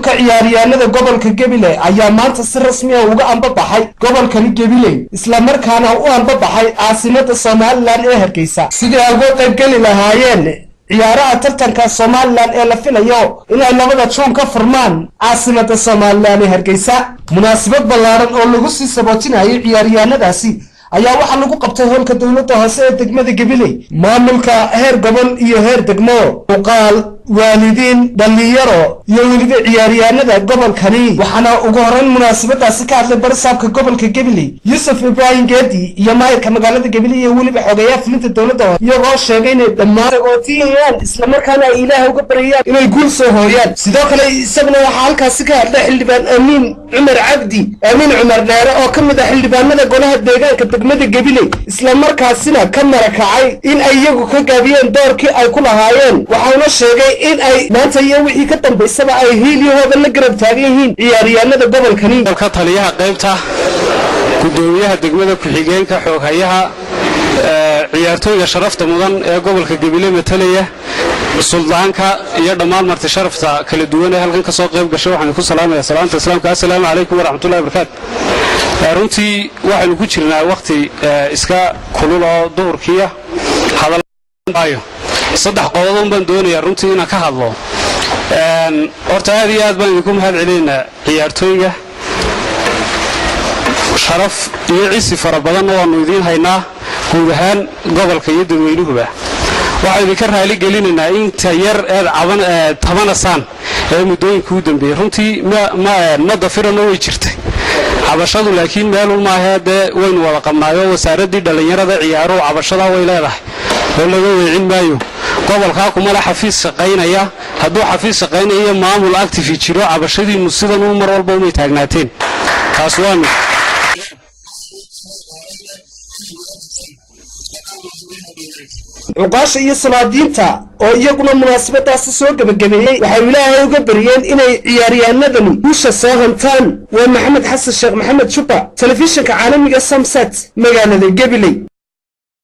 Xulka ciyaaryahanada gobolka Gabiley ayaa maanta si rasmi ah uga anbabaxay gobolkani Gabiley, isla markaana u anbabaxay caasimada Somaliland ee Hargeysa, sidii ay uga qaybgeli lahaayeen ciyaaraha tartanka Somaliland ee la filayo inay 2da Juun ka furmaan caasimada Somaliland ee Hargeysa. Munaasabad ballaaran oo lagu sii saboojinayay ciyaaryahanadaasi ayaa waxaa lagu qabtay hoolka dowladda hoose ee degmada Gabiley. Maamulka heer gobol iyo heer degmo, uqaal, waalidiin, dhalinyaro iyo weliba ciyaaryahanada gobolkani. Waxaana ugu horeyn munaasabadaasi ka hadlay barasaabka gobolka Gabiley, Yuusuf Ibraahim Geedi, iyo maayirka magaalada Gabiley iyo weliba xogeeyaha fulinta dowladda hoose, iyagoo sheegay inay dhammaan sagootiyayaan, islamarkaana ay Ilaahay uga baryayaan inay guul soo hooyaan. Sidoo kale isaguna waxaa halkaasi ka hadlay xildhibaan Amiin Cumar Cabdi, Amiin Cumar Dheere, oo ka mid ah xildhibaanada golaha deegaanka degmada Gabiley, islamarkaasina ka marakacay in ay iyagu ka gaabiyeen doorkii ay ku lahaayeen. Waxauna sheegay in ay maanta iyo wixii ka dambaysaba ay hiilyahooda la garab taagan yihiin ciyaaryahanada gobolkani. Ka taliyaha qaybta, gudoomiyaha degmada, ku-xigeenka, xooghayaha, ciyaartooyga sharafta mudan ee gobolka Gabiley matalaya, suldaanka iyo dhammaan marti sharafta kala duwan ee halkan ka soo qayb gashay, waxaan ku salaamayaa salaanta islaamka: assalaamu calaykum waraxmatullahi wabarakaatu. Runtii waxaynu ku jirnaa wakhti iska kulul oo duhurkiiya. Hadalaayo saddex qodobon baan doonayaa runtii inaan ka hadlo. Horta aad iyo aad baan idinku mahad celinaynaa ciyaartooyga. Sharaf iyo cisi fara badanna waannu idiin haynaa guud ahaan gobolka iyo dadweynuhuba. Waxaan idinka raali gelinaynaa inta yar eed caban tabanasaan ee muddooyinka u dambeeyey. Runtii ma dafirano, way jirtay cabashadu, laakiin meelun maahee dee waynu wada qabnaayoo wasaaraddii dhallinyarada ciyaaruhu cabashadaa way leedahay oo laga weecin maayo. Gobolkaa kumale xafiis shaqaynaya. Hadduu xafiis shaqaynaya, maamul active jiro, cabashadiinnu sidan uu mar walba umay taagnaateen. Taas waa mid. Cuqaasha iyo salaadiinta oo iyaguna munaasabadaasi soo gebagabeeyey waxay Ilaahay uga baryeen inay ciyaaryahanadani guusha soo hantaan. Waa Maxamed Xasan Sheekh Maxamed Jubba, telefishinka caalamiga Samsat, magaalada Gabiley.